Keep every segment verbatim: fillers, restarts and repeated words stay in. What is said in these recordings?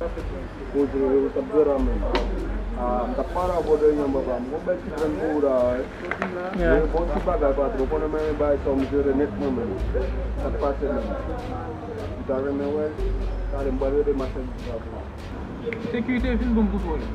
Koze yo t ap jere menm. Ah, m t ap pale avè w dènyèman, papa. M gon bèl ti grenn pou ou la, wi. Yeah. Bon ti bagay, patwon. Konnen men bagay sa, m jere nèt mwen menm. Sa k pase menm? M ta renmen wè l. Talè m pral rele machandiz la pou ou. Sekirite, vin ban m kontwòle.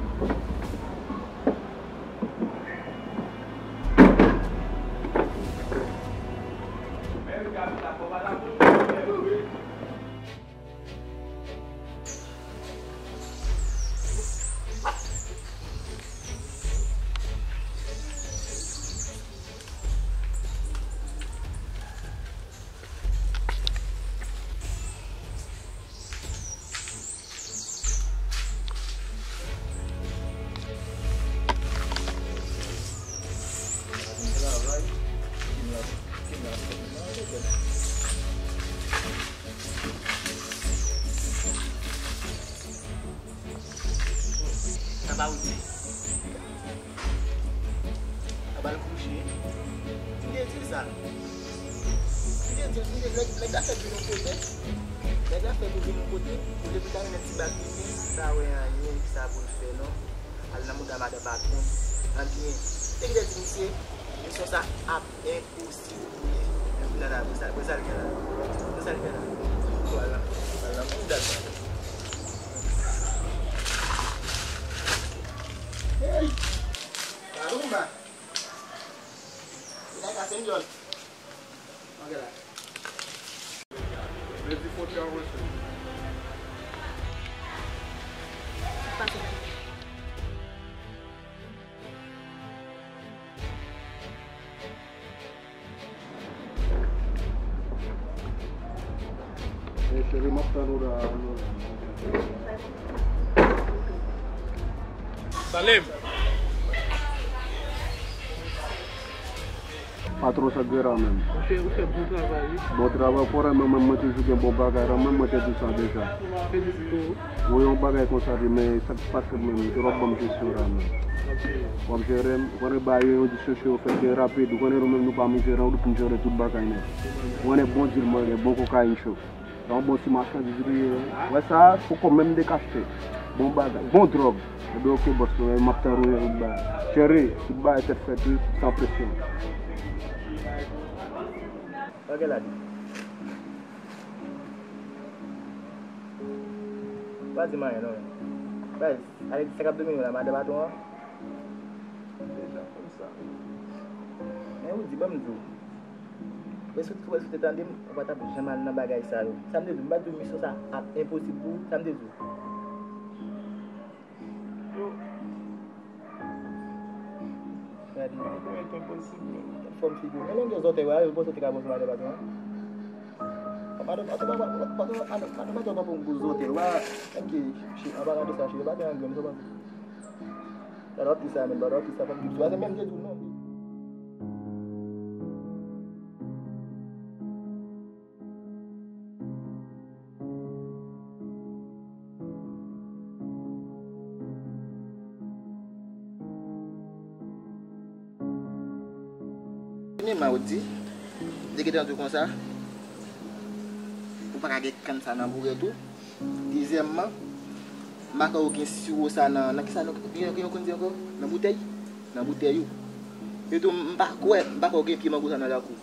Sa pa wout li. A ba l kouche. M te di l sa. M te di l, m te di l, nèg, nèg la fè vin yon kote. Nèg la fè pou vin yon kote. Olye pou ta renmen ti bak li, li pa wè anyen ki sa pou l fè, non. Al nan mouda madan patwon. Anbyen, te gentan di misye, misyon sa ap enposib pou li. Epi nana, pou sa, pou sa l gen la. Pou sa l gen la. Pou al nan, al nan mouda l. Hey! Caramba! Mira acá, señor. Ok, la. Pase la. Hey, cheri, m ap tann ou la. Salim. Patwon, sa k gen la menm? Ou fè, ou fè bon travay, wi. Bon travay, frè, mwen, mwen, mwen toujou gen bon bagay la, mwen, mwen te di sa deja. Felisitasyon. Ou wè yon bagay konsa, wi, men sa k pase menm, se w ap ban m jesyon la menm. W ap jere. W ap jere m, ou konnen bagay yo, yon di sosyo yo fèt byen rapid, ou konnen nou menm nou pa mizè nan wout pou n jere tout bagay nèt. Ou konnen bon dil mwen gen, bon kokayin cho. Se yon bon ti machandiz li ye. Wè sa, poko menm dekachte. Bon bagay, bon dwòg. Ebyen, oke, bòs mwen, m ap tann ou, tout bagay. Cheri, tout bagay tèt frèt, wi, san presyon. Bagay la di. Pa di m anyen, non. Baz, ale di sa k ap domine w la, madan patwon an? Deja konn sa. Men ou di, ban m di w. Wè si w, wè si w te tande m, ou pa t ap janm al nan bagay sa yo. Sa m te di w, m pa t di w misyon sa ap enposib pou ou, sa m te di w. Yo. Gade. Mwen konnen enposib, men. Fòm figi w. Men longjè zòtèy w la, yo panse w te ka bwè sou madan patwon an. Madan, madan, madan, madan, madan, madan, madan, madan, gwo zòtèy w la. Èske, cheri, an palan de sa, cheri, pa gen angle, m sòt panse. Gade w ap di sa, men, gade w ap di sa, fòk di sa, se menm te di w non. Premyèman, ou di, m te gentan di w konsa, ou pa ka gen kann sa nan bourèt ou. Dezyèmman, m pa kwè ou gen siwo sa nan, nan kisa nou, gen, gen, konn di ankò? Nan boutèy? Nan boutèy ou. Etou, m pa kwè, m pa kwè ou gen pye mango sa nan lakou.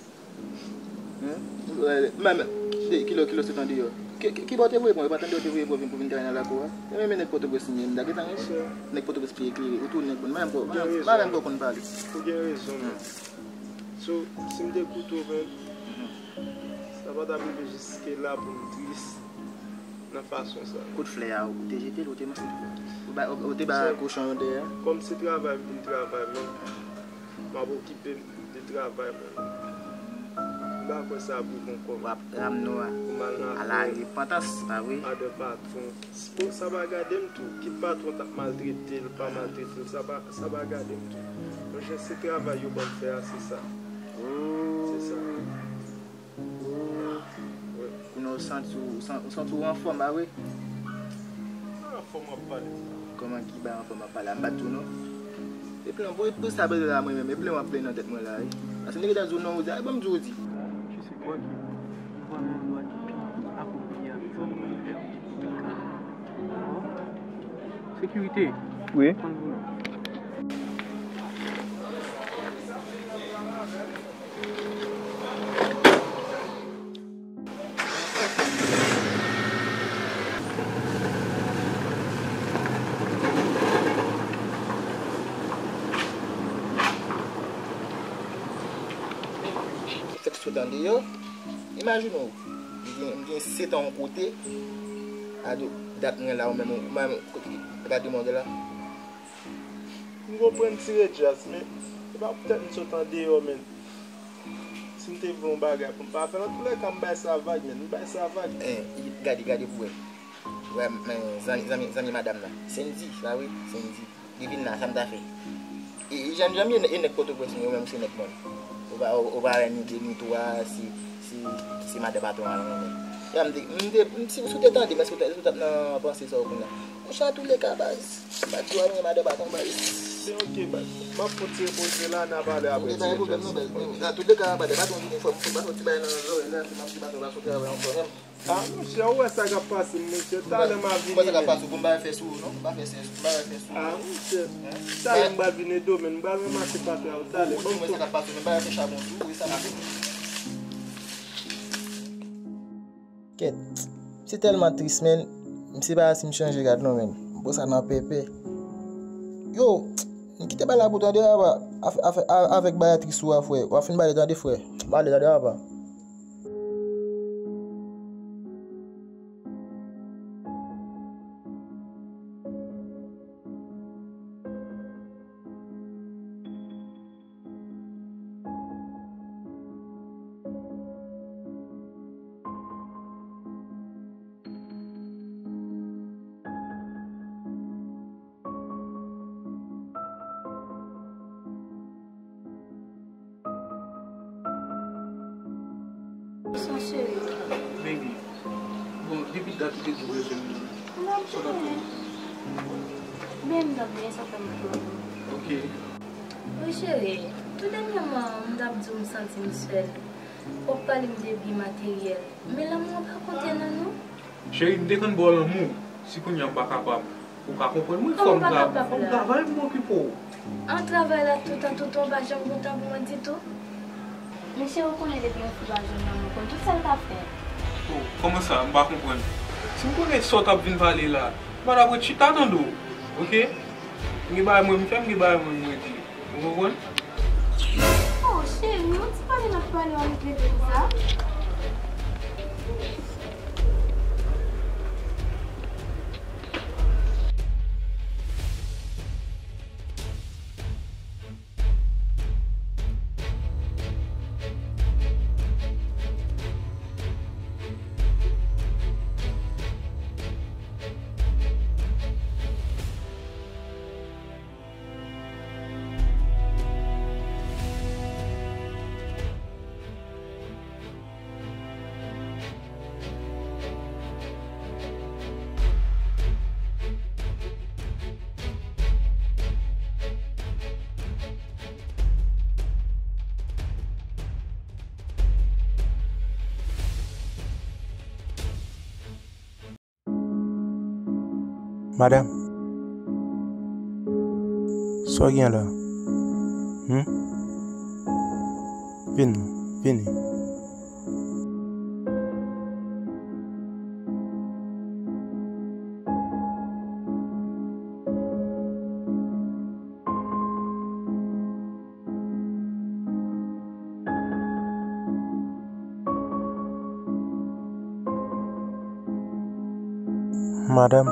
Hein? Men, men, de, kilo, kilo sèt andeyò. Ki, ki, ki bò te voye pran? Yo pa tande yo te voye pran vin pou vin travay nan lakou a? E men, men nèg Pòtoprens li ye, m ta gentan renmen. Nèg Pòtoprens pi eklere. Ou tou nèg, mwen menm, mwen menm, mwen konn pale. Ou gen rezon, men. So, si m te koute w, men, sa pa t ap rive jiske la pou m tris nan fason sa. Kout flè a, ou te jete l, ou te manje l? Ou ba, ou, ou te ba kochon yo dèyè? Kòm se travay m vin travay, men m ap okipe m de travay mwen. M pa kwè sa pou bon kòm. W ap ram nou a. Pou m al nan afè. A la repantans, pa vre? Madan patwon. Bon, sa pa gade m tou, kit patwon t ap maltrete l, pa maltrete l, sa pa, sa pa gade m tou. Monchè, se travay yo ban m fè a, se sa. Oh. Se sa. Oh. Wi. Kounye a w santi w, w san-, w santi w anfòm, pa vre? Anfòm w ap pale sa. Kòman ki bay anfòm w ap pale a? M pa t di w non. Epi non, pou, pou sa bezwen la mwen menm, epi lè w ap plenyen nan tèt mwen la, wi. Paske m te gentan di w non, ou di, ay, ban m di w di. Je sais quoi ki vrèman yon dwa ki pi apwopriye avèk sa nou vle fè. Sekirite. Wi. Konn pou nou. Fèt sot andeyò. Imajine w, m gen, m gen sèt an yon kote, a do, dat mwen la, ou menm, ou menm, kote, e pa de mòg la. M konprann tire djaz, men se pa poutèt m sot andeyò, men. Si m te vle yon bagay pou m pa fè l, antoulèka, m bay sa vag, men, m bay sa vag. Eh, gade, gade pou wè. Wè, men, zanmi, zanmi, zanmi madanm nan. Sendy, pa vre? Sendy. Li vin la, sa m ta fè? E, e, jan, jan m ye, e nèg Pòtoprens, yo menm se nèg mòn. Ou pa, ou, ou pa wè ni de, ni twa, se, se, se madan patwon an, nan men. Ya, m te, m te, m, si, si w te tande, men si w te, si w t ap nan panse sa w konn la. Monchè, antoulèka, baz, m pa di w anyen, madan patwon, baz. Se ok, baz. M ap fon ti repoze la, n a pale apre. Ok, pa gen pwoblèm, non, baz. Nan tout de ka, madan patwon vini, fò m, fò m ba w ti bagay nan zòrèy la, si m ap di patwon pa sou travay ankò, menm. Ah, monchè, ou wè sa k ap pase m, monchè. Talè m a vini, men. Ou wè sa k ap pase w, pou m pa fè sou ou, non? M pa fè sens, m pa fè sou ou. Ah, monchè. Talè m pral vin ede w, men m pral ranmase fatra yo talè. Ou di m wè sa k ap pase w, men m pa fè chabon sou ou, e sa m ap di. Kèt, se tèlman tris, men. M se pa si m chanje rad, non, men. M pran sa nan pèpè. Yo, m kite bagay la pou tande, apa. Avèk bagay tris ou a, frè. W ap fin pale, tande, frè. Pale, tande, apa. Bonswa, cheri. Baby, bon, depi dat ou te di w bezwen m nan. M t ap tann ou. Men m t ap byen, sa fè m pran ou. Ok. Wi, cheri, tou dènyèman, m t ap di w m santi m sèl. W ap pale m de byen materyèl. Men lanmou an pa konte nan nou. Cheri, m te konn ba w lanmou. Si kounye a m pa kapab, ou ka konprann mwen, fò m travay, fò m travay pou m okipe w. An travay la toutan, toutan, w pa janm gon tan pou mwen ditou. Men cheri, ou konnen depi yon fi pa jwenn lanmou, konn tout sa l ka fè. Oh, kòman sa? M pa konprann. Si m konnen sa w t ap vin pale la, m pa t ap ret chita tande w, oke? M gen bagay mwen m fè, m gen bagay mwen mwen di. Ou konprann? Oh, cheri, yon ti pale n ap pale, w ap rete konsa. Madanm, sa w gen la? Hmm? Vin non, vini. Madanm,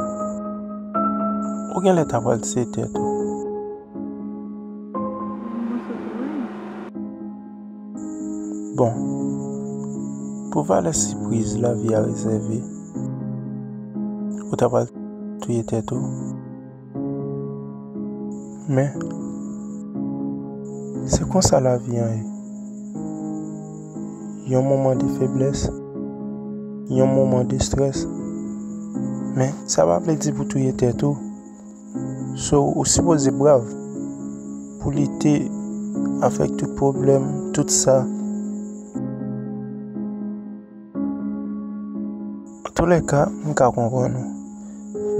ou genlè ta pral tiye tèt ou. Bon, pou valè sipriz lavi a rezève, ou ta pral touye tèt ou. Men, se konsa lavi an ye. Yon moman de feblès, yon moman de estrès. Men, sa pa vle di pou touye tèt ou. So, ou sipoze brav pou lite avèk tout pwoblèm, tout sa. Antoulèka, m ka konprann ou.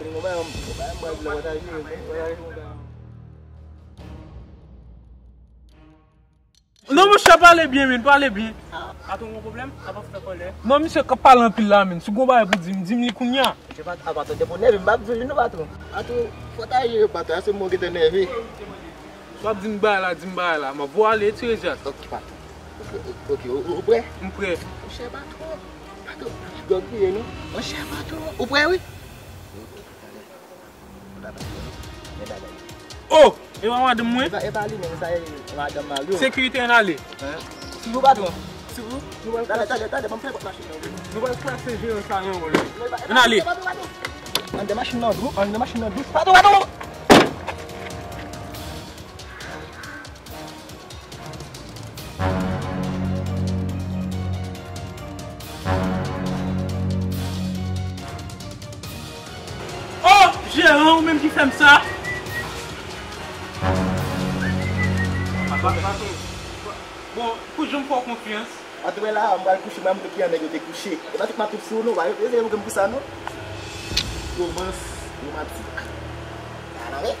Mwen bay, mwen bay, mwen bay, mwen bay, mwen bay. Non, monchè, pale byen, men, pale byen. Patwon, gon pwoblèm? Apa fè kòlè? Non, misye k ap pale anpil la, men. Si gon bagay pou di m, di m li kounye a. Monchè, patwon, patwon, depi w nève, m p ap viv li, non, patwon. Patwon, fò ta jere, patwon, se mwen ki te nève. W ap di m bagay la, di m bagay la. M ap voye ale, ti Rezyas. Ok, patwon. Ok, ok, ok, ou, ou, ou prè? M prè. Monchè, patwon. Patwon, gòg kriye, non? Monchè, patwon, ou prè, wi? Ok, talè. Ou ta pase, non? Men bagay yo. Oh! E pa madanm mwen? E pa, e pa li menm, sa e madanm Mario. Sekirite, ann ale. Hein? Sou patwon. Sou? Nou pral, talè, talè, talè, ban m fè pòt machin nan, wi. Nou pral klase jeran sa nan wòl. Ann ale. Patwon, patwon. Anndan machin nan dous, anndan machin nan dous. Patwon, patwon! Oh, jeran, ou menm ki fè m sa? Bon, pou jan m fè w konfyans. An tou la, m pral kouche, m pral montre ki jan nèg yo te kouche. E pa tout m ap sou nou, pa yo, yo, yo, pou sa, non? Romans romantik. Ala, wi.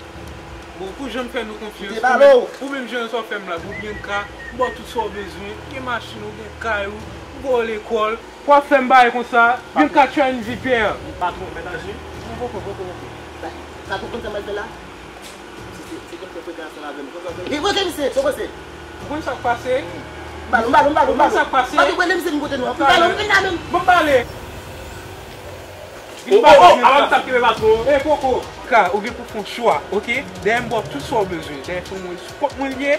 Bon, pou jan m fè nou konfyans, ou menm, ou menm jan sa w fè m la, bon, Bianca, m ba w tout sa w bezwen, gen machin ou, gen kay ou, m voye w lekòl, w ap fè m bagay konsa, Bianca trying vipè. Patwon, mèt aji. Bon, bon, bon, bon, bon. Sa, sa tou konn sa m al fè la? Se, se, se kèk frekan ansanm avè m. Konsa, konsa. Li voye misye, se konsa. Ou konn sa k pase? Balo, balo, balo, balo. Ou konn sa k pase? Patwon, pale misye, m kote nou. Balo, ou vin la menm. Bon, pale. Oh, oh, oh, avan m tap kenbe patwon. E Koko, ka, ou gen pou fè yon chwa, oke? Dèyè m ba w tout sa w bezwen. Dèyè fanmi w, se kont mwen l ye.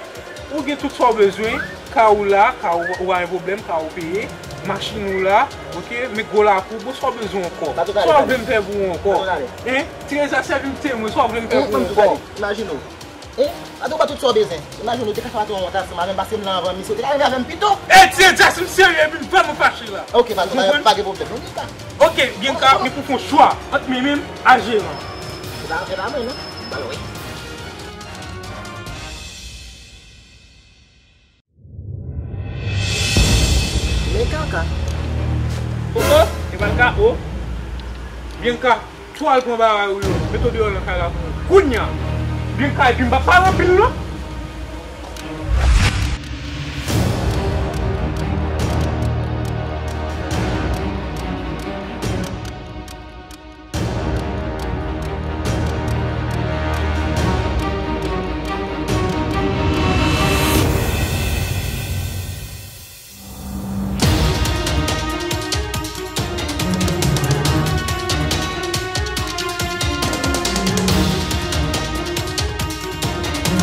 Ou gen tout sa w bezwen. Ka ou la, ka ou, ou pa gen pwoblèm, ka ou peye. Machin ou la, oke? Men gwo lakou, bon, sa w bezwen ankò? Sa w vle m fè pou ou ankò? Hein? Teresa, sèvi m temwen, sa w vle m fè pou ou ankò? Imajine w. Eh, patwon ba tout sa w bezwen. Imajine w te ka fè patwon wont ansanm avè m, paske m la anvan misye, w te ka rive avè m pito. Eh, Teresa, si m serye, epi m vrèman fache la. Ok, patwon, pa, pa gen pwoblèm non, Bianca. Ok, Bianca, gen pou fè yon chwa ant mwen menm ak jeran. E pa, e pa mwen non. Balo, wi. Men kaka. Oh, oh, e pa l ka, oh. Bianca, tou al pran bagay ou yo. Mete w deyò nan kay la pou mwen. Kounya. Bianca, epi m pa pale anpil non.